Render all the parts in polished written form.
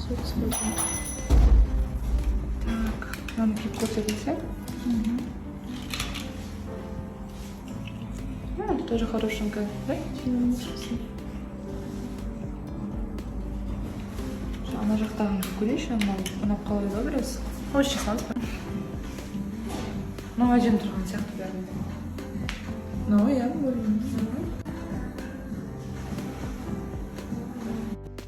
38. Так, мынаны киіп көрсетілсе. Тоже хорошенькая, да? Ана жақтағын көрейінші, мынау ұнап қалады ғой біраз. Осы салыңыз. Мынау әдемі тұрған сияқты бәрі. Мынау, иә, более.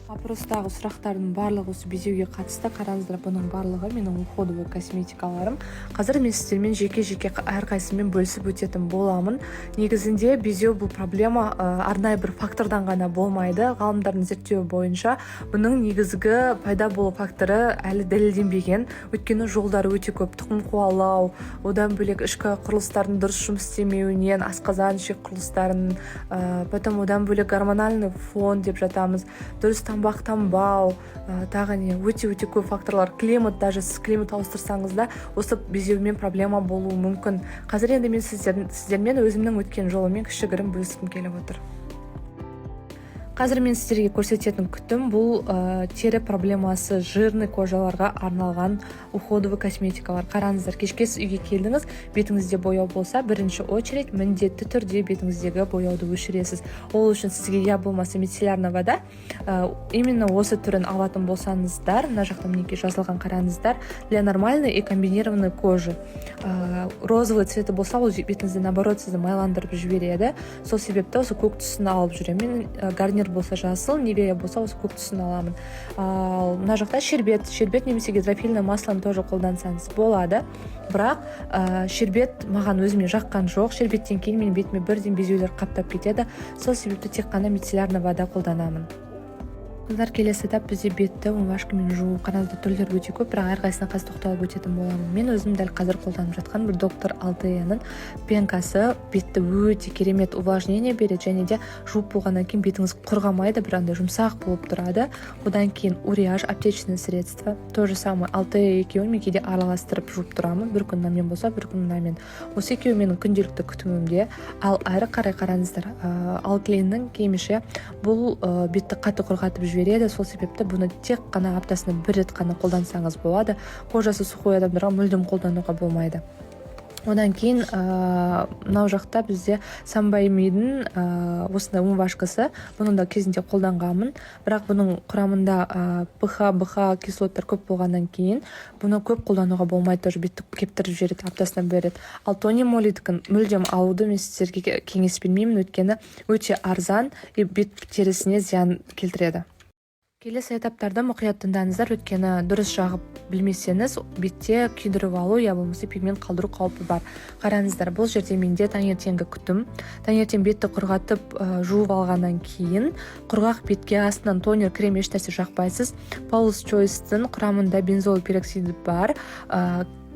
Опростағы сұрақтардың барлығы осы безеуге қатысты. Қараңыздар, бұның барлығы менің уходовый косметикаларым. Қазір мен сіздермен жеке-жеке әрқайсысымен бөлісіп өтетін боламын. Негізінде безеу бұл проблема арнайы бір фактордан ғана болмайды. Ғалымдардың зерттеуі бойынша, бұның негізгі пайда болу факторы әлі дәлелденбеген, өйткені жолдары өте көп: тұқым қуалау, одан бөлек ішкі құрылыстардың дұрыс жұмыс істемеуінен, асқазан, ішек құрылыстарын, потом одан бөлек гормональный фон деп жатамыз, дұрыс тамақтанбау, тағы не, өте өте көп факторлар. Климат, даже сіз климат ауыстырсаңыз да, осы безеумен проблема болуы мүмкін. Қазір енді мен сіздермен өзімнің өткен жолыммен кішігірім бөліскім келіп отыр. Қазір мен сіздерге көрсететін күтім бұл тері проблемасы, жирный кожаларға арналған уходовый косметикалар. Қараңыздар, кешке сіз үйге келдіңіз, бетіңізде бояу болса, бірінші очередь міндетті түрде бетіңіздегі бояуды өшіресіз. Ол үшін сізге я болмаса мицеллярная вода, именно осы түрін алатын болсаңыздар, мына жақта, мінекей, жазылған, қараңыздар: для нормальной и комбинированной кожи. Розовый цветі болса, ол бетіңізді, наоборот, сізді майландырып жібереді. Сол себепті осы көк түсін алып жүремін мен. Гарнир болса жасыл, Нивея болса, осы көк түсін аламын. Ал мына жақта шербет немесе гидрофильное маслоны тоже қолдансаңыз болады, бірақ шербет маған өзіме жаққан жоқ. Шербеттен кейін менің бетіме бірден безеулер қаптап кетеді. Сол себепті тек қана мицеллярная вода қолданамын. Қыздар, келесі этап бізде бетті умывашкамен жуу. Қараңыздар, түрлері өте көп, бірақ әрқайсысына қазір тоқталып өтетін боламын. Мен өзім дәл қазір қолданып жатқан бір Доктор Алтеяның пенкасы бетті өте керемет увлажнение береді және де жуып болғаннан кейін бетіңіз құрғамайды, бір андай жұмсақ болып тұрады. Одан кейін Уриаж аптечное средство, то же самое Алтея, екеуін мен кейде араластырып жуып тұрамын: бір күн мынамен болса, бір күн мынамен. Осы екеуі менің күнделікті күтімімде. Ал әрі қарай қараңыздар, Алклиннің кеміші. Бұл бетті қатты құрғатып жібереді, сол себепті бұны тек қана аптасына бір рет қана қолдансаңыз болады. Кожасы сухой адамдарға мүлдем қолдануға болмайды. Одан кейін мынау жақта бізде Самбаймидің осындай умывашкасы. Бұны да кезінде қолданғанмын, бірақ бұның құрамында ПХ, БХ кислоттар көп болғаннан кейін бұны көп қолдануға болмайды, тоже бетті кептіріп жібереді аптасына бір рет. Ал Тони Молидікін мүлдем алуды мен сіздерге кеңес бермеймін, өйткені өте арзан и бет терісіне зиян келтіреді. Келесі этаптарды мұқият тыңдаңыздар, өйткені дұрыс жағып білмесеңіз, бетте күйдіріп алу я болмаса пигмент қалдыру қаупі бар. Қараңыздар, бұл жерде менде таңертеңгі күтім. Таңертең бетті құрғатып, жуып алғаннан кейін құрғақ бетке астынан тонер, крем, ешнәрсе жақпайсыз. Paula's Choice'тың құрамында бензоил пероксиді бар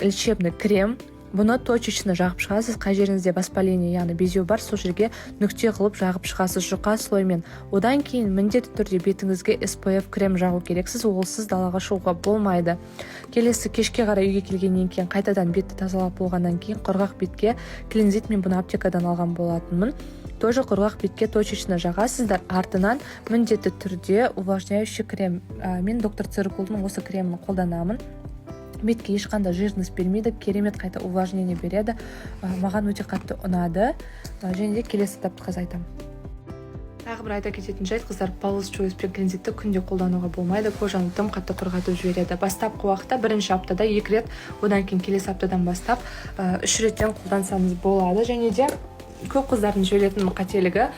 лечебный крем. Бұны точечно жағып шығасыз. Қай жеріңізде воспаление, яғни безеу бар, сол жерге нүкте қылып жағып шығасыз жұқа слоймен. Одан кейін міндетті түрде бетіңізге SPF крем жағу керексіз, олсыз далаға шығуға болмайды. Келесі кешке қарай үйге келгеннен кейін, қайтадан бетті тазалап болғаннан кейін, құрғақ бетке Клинзит, мен бұны аптекадан алған болатынмын, тоже құрғақ бетке точечно жағасыздар. Артынан міндетті түрде увлажняющий крем. Мен Доктор Циркулдың осы кремін қолданамын. Бетке ешқандай жирность бермейді, керемет қайта увлажнение береді. Маған өте қатты ұнады. Және де келесі этапты қазір айтамын. Тағы бір айта кететін жайт, қыздар: Paula's Choice пен Клинзитті күнде қолдануға болмайды, кожаны тым қатты құрғатып жібереді. Бастапқы уақытта, бірінші аптада екі рет, одан кейін келесі аптадан бастап үш реттен қолдансаңыз болады. Және де көп қыздардың жіберетін қателігі: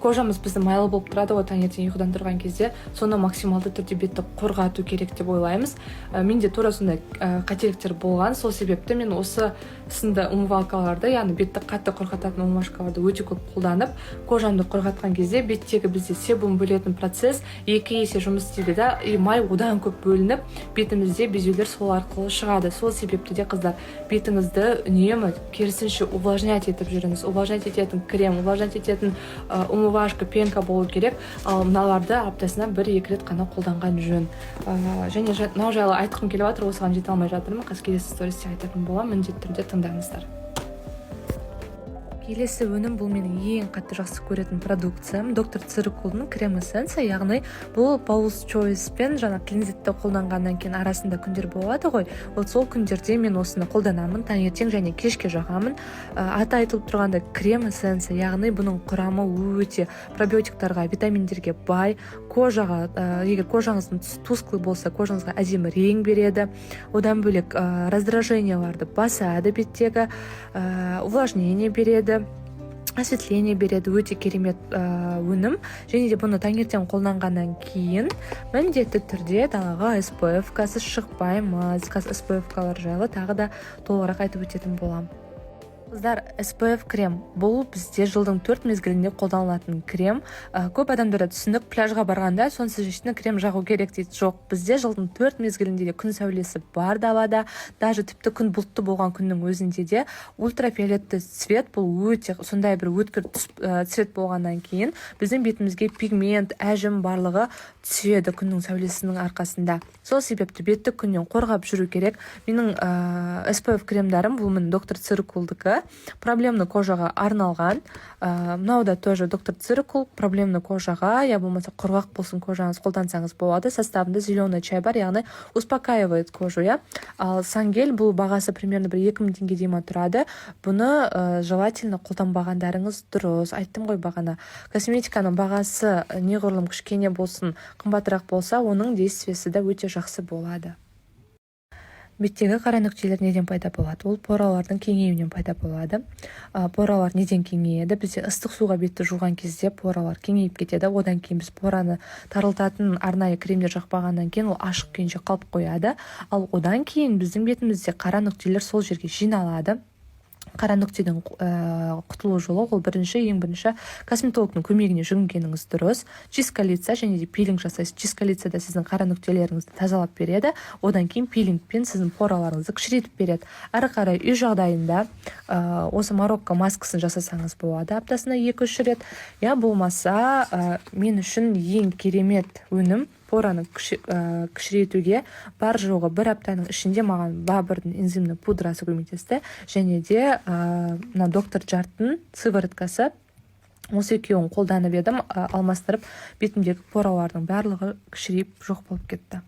кожамыз біздің майлы болып тұрады ғой таңертең ұйқыдан тұрған кезде, соны максималды түрде бетті құрғату керек деп ойлаймыз. Менде тура сондай қателіктер болған. Сол себепті мен осы сынды умывалкаларды, яғни бетті қатты құрғататын умывашкаларды өте көп қолданып, кожамды құрғатқан кезде беттегі бізде себум бөлетін процесс екі есе жұмыс істейді да, и май одан көп бөлініп, бетімізде безеулер сол арқылы шығады. Сол себепті де, қыздар, бетіңізді үнемі керісінше увлажнять етіп жүріңіз. Увлажнять ететін крем, увлажнять ететін умывашка, пенка болу керек. Ал мыналарды аптасына бір екі рет қана қолданған жөн. Және мынау жайлы айтқым келіп жатыр, осыған жете алмай жатырмын. Қазір келесі стористе айтатын боламын, міндетті түрде тыңдаңыздар. Келесі өнім — бұл менің ең қатты жақсы көретін продукциям, Доктор Циркулдың крем эссенция. Яғни бұл Paula's Choice пен жаңа клинзитті қолданғаннан кейін арасында күндер болады ғой, вот сол күндерде мен осыны қолданамын, таңертең және кешке жағамын. Аты айтылып тұрғандай, крем эссенция, яғни бұның құрамы өте пробиотиктарға, витаминдерге бай. Кожаға, егер кожаңыздың түсі тусклый болса, кожаңызға әдемі рең береді. Одан бөлек, раздраженияларды басады, беттегі увлажнение береді, осветление береді. Өте керемет өнім. Және де бұны таңертең қолданғаннан кейін міндетті түрде далаға SPF касыз шықпаймыз. Қазір SPF калар жайлы тағы да толығырақ айтып өтетін боламын. Қыздар, SPF крем — бұл бізде жылдың төрт мезгілінде қолданылатын крем. Көп адамдарда түсінік: пляжға барғанда солнцезащитный крем жағу керек дейді. Жоқ, бізде жылдың төрт мезгілінде де күн сәулесі бар далада. Даже тіпті күн бұлтты болған күннің өзінде де ультрафиолетті цвет, бұл өте сондай бір өткір түс, цвет болғаннан кейін біздің бетімізге пигмент, әжім, барлығы түседі күннің сәулесінің арқасында. Сол себепті бетті күннен қорғап жүру керек. Менің SPF кремдарым — бұл, міне, Доктор Циркулдікі, проблемный кожаға арналған. Мынау да тоже Доктор Циркул, проблемный кожаға я болмаса құрғақ болсын кожаңыз, қолдансаңыз болады. Составында зеленый чай бар, яғни успокаивает кожу, иә. Ал Сангель, бұл бағасы примерно бір 2000 теңгедей ма тұрады. Бұны желательно қолданбағандарыңыз дұрыс. Айттым ғой бағана, косметиканың бағасы неғұрлым кішкене болсын, қымбатырақ болса, оның действиесі да өте жақсы болады. Беттегі қара нүктелер неден пайда болады? Ол поралардың кеңеюінен пайда болады. Поралар неден кеңейеді? Бізде ыстық суға бетті жуған кезде поралар кеңейіп кетеді. Одан кейін біз пораны тарылтатын арнайы кремдер жақпағаннан кейін ол ашық күйінше қалып қояды. Ал одан кейін біздің бетімізде қара нүктелер сол жерге жиналады. Қара нүктеден құтылу жолы — ол бірінші, ең бірінші косметологтың көмегіне жүгінгеніңіз дұрыс. Чистка лица және де пилинг жасайсыз. Чистка лицада сіздің қара нүктелеріңізді тазалап береді, одан кейін пилингпен сіздің пораларыңызды кішірейтіп береді. Әрі қарай үй жағдайында осы марокко маскасын жасасаңыз болады аптасына 2-3 рет. Я болмаса, мен үшін ең керемет өнім пораны кішірейтуге бар жоғы бір аптаның ішінде маған Бабырдың энзимный пудрасы көмектесті және де мына Доктор Жарттың сывороткасы. Осы екеуін қолданып едім алмастырып, бетімдегі поралардың барлығы кішірейіп, жоқ болып кетті.